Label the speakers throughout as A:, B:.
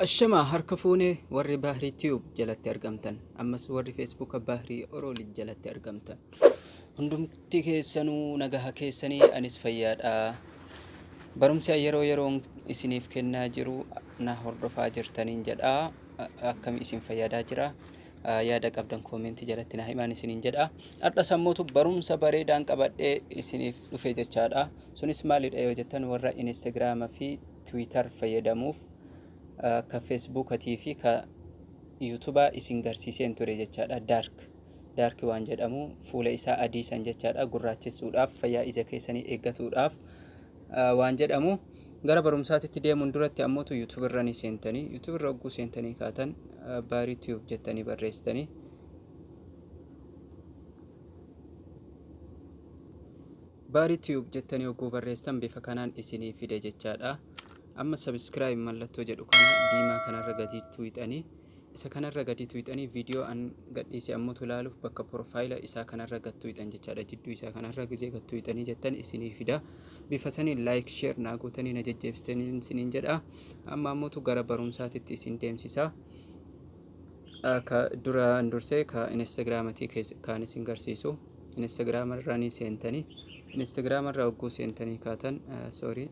A: Ashamaa harka fuune, warri Bahrii Tube jalatti argamtan, ammas warri Feesbuuka Bahrii Orooli jalatti argamtan. Hundumti keessanuu nagaha keessanii? Anis fayyaadha. Barumsi yeroo yeroon isiniif kennaa jiru na hordofaa jirtaniin jedha. Akkami isin fayyadaa jira? Yaada qabdan koomentii jalatti na himaan isiniin jedha. Har'a sammuutu barumsa bareedaan qabadhee isiniif dhufe jechaadha. Sunis maalidha yoo jettan, warra Instagiraama fi Twitter fayyadamuuf ka Feesbuukatii fi ka Yuutubaa isin garsiiseen ture jechaadha. Dark waan jedhamu, fuula isaa adii san jechaadha, gurraachessuudhaaf, fayyaa ija keessanii eeggatuudhaaf waan jedhamu. Gara barumsaatitti deemuun duratti ammootu YouTube irra ni seentanii. YouTube irra hogguu seentanii kaatan, Baarii Tube jettanii barreessitanii, Baarii Tube jettanii hogguu barreessitan bifa kanaan isinii fide jechaadha. Amma subscribe mallattoo jedhu kana diimaa kanarra gadi tuuxanii, isa kanarra gadi tuuxanii, viidiyoo an gadhiise ammoo ilaaluuf bakka profaayila isaa kanarra gad tuuxan jechaadha. Jidduu isaa kanarra gizee gad tuuxanii jettan isinii fida. Bifa saniin like, share naa gootanii na jajjabeessitanii isiniin jedha. Amma ammootu gara barumsaatitti isin deemsisa. Ka duraan dursee ka Instagiraamatii kaan isin garsiisu, Instagiraama irraa ni seentanii. Instagiraama irraa hogguu seentanii kaatan, sorry,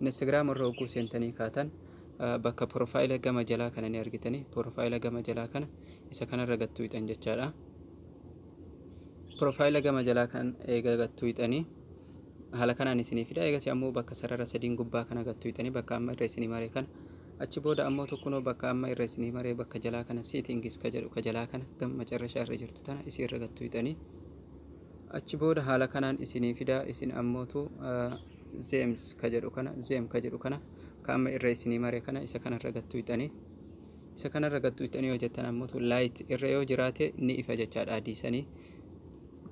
A: Instagiraama irra hogguu seentanii kaatan, bakka profaayila gama jalaa kana ni argitanii. Profaayila gama jalaa kana, isa kanarra gad tuuxan jechaadha. Profaayila gama jalaa kan eega gad tuuxanii haala kanaan isinii fida. Eegas ammoo bakka sarara sadiin gubbaa kana gad tuuxanii, bakka amma irra isinii maree kana. Achi booda ammoo tokkunoo bakka amma irra isinii maree, bakka jalaa kana, settings ka jedhu ka jalaa kana, gama macarrashaa irra jirtu tana isii irra gad tuuxanii, achi booda haala kanaan isinii fida. Isin ammootu themes ka jedhu kana, theme ka jedhu kana, ka amma irra isinii mare kana, isa kanarra gad tuuxanii. Isa kanarra gad tuuxanii yoo jettan ammootu light irra yoo jiraate ni ifa jechaadha adiisanii.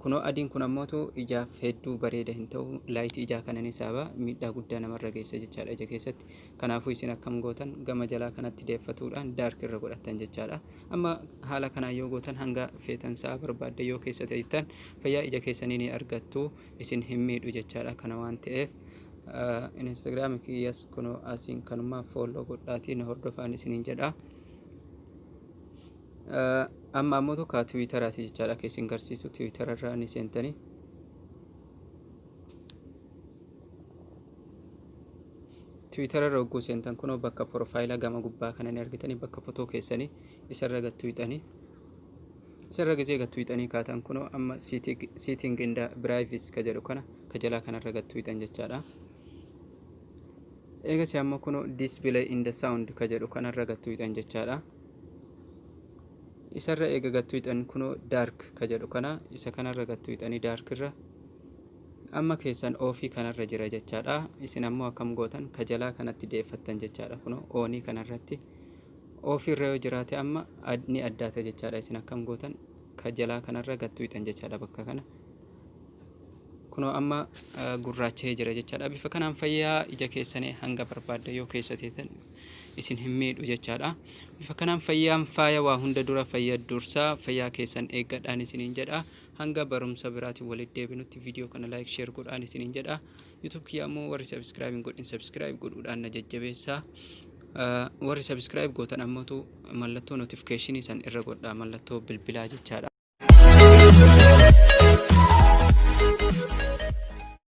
A: Kunoo adiin kun ammootu ijaaf hedduu bareeda hin ta'u. Light ijaa kana ni saaba, miidhaa guddaa namarra geessa jechaadha ija keessatti. Kanaafuu isin akkam gootan? Gama jalaa kanatti deeffatuudhaan dark irra godhattan jechaadha. Amma haala kanaan yoo gootan, hanga feetan sa'a barbaadde yoo keessa ta'ettan, fayyaa ija keessanii ni argattu, isin hin miidhu jechaadha. Kana waan ta'eef Instagiraam kiyyas kunoo asiin kanumaa follow godhaatii na hordofaan isiniin jedha. Amma ammoo ka Tiwiitaraati jechaadha ka isin garsiisu. Tiwiitara irraa ni seentanii. Tiwiitara irra hogguu seentan, kunoo bakka profaayila gama gubbaa kana ni argitanii, bakka fotoo keessanii isarra gad tuuxanii. Isarra gizee gad tuuxanii kaatan, kunoo amma setting and privacy ka jedhu kana ka jalaa kanarra gad tuuxan jechaadha. Eegas ammoo kunoo display and sound ka jedhu kanarra gad tuuxan jechaadha. Isarra eega gad tuuxan, kunoo dark ka jedhu kana, isa kanarra gad tuuxanii. Dark irra amma keessan off kanarra jira jechaadha. Isin ammoo akkam gootan? Ka jalaa kanatti deeffattan jechaadha. Kunoo on kanarratti, off irra yoo jiraate amma ni addaata jechaadha. Isin akkam gootan? Ka jalaa kanarra gad tuuxan jechaadha bakka kana. Kunoo amma gurraacha'ee jira jechaadha. Bifa kanaan fayyaa ija keessanii hanga barbaadda yoo keessa teetan isin hin miidhu jechaadha. Bifa kanaan fayyaan faaya, waa hunda dura fayya dursaa, fayyaa keessan eeggadhaan isiniin jedha. Hanga barumsa biraatiin walitti deebinutti viidiyoo kana like, share godhaan isiniin jedha. YouTube kiyya ammoo warri subscribe hin godhin subscribe godhuudhaan na jajjabeessaa. Warri subscribe gootan ammootu mallattoo notificationii san irra godhaa, mallattoo bilbilaa jechaadha.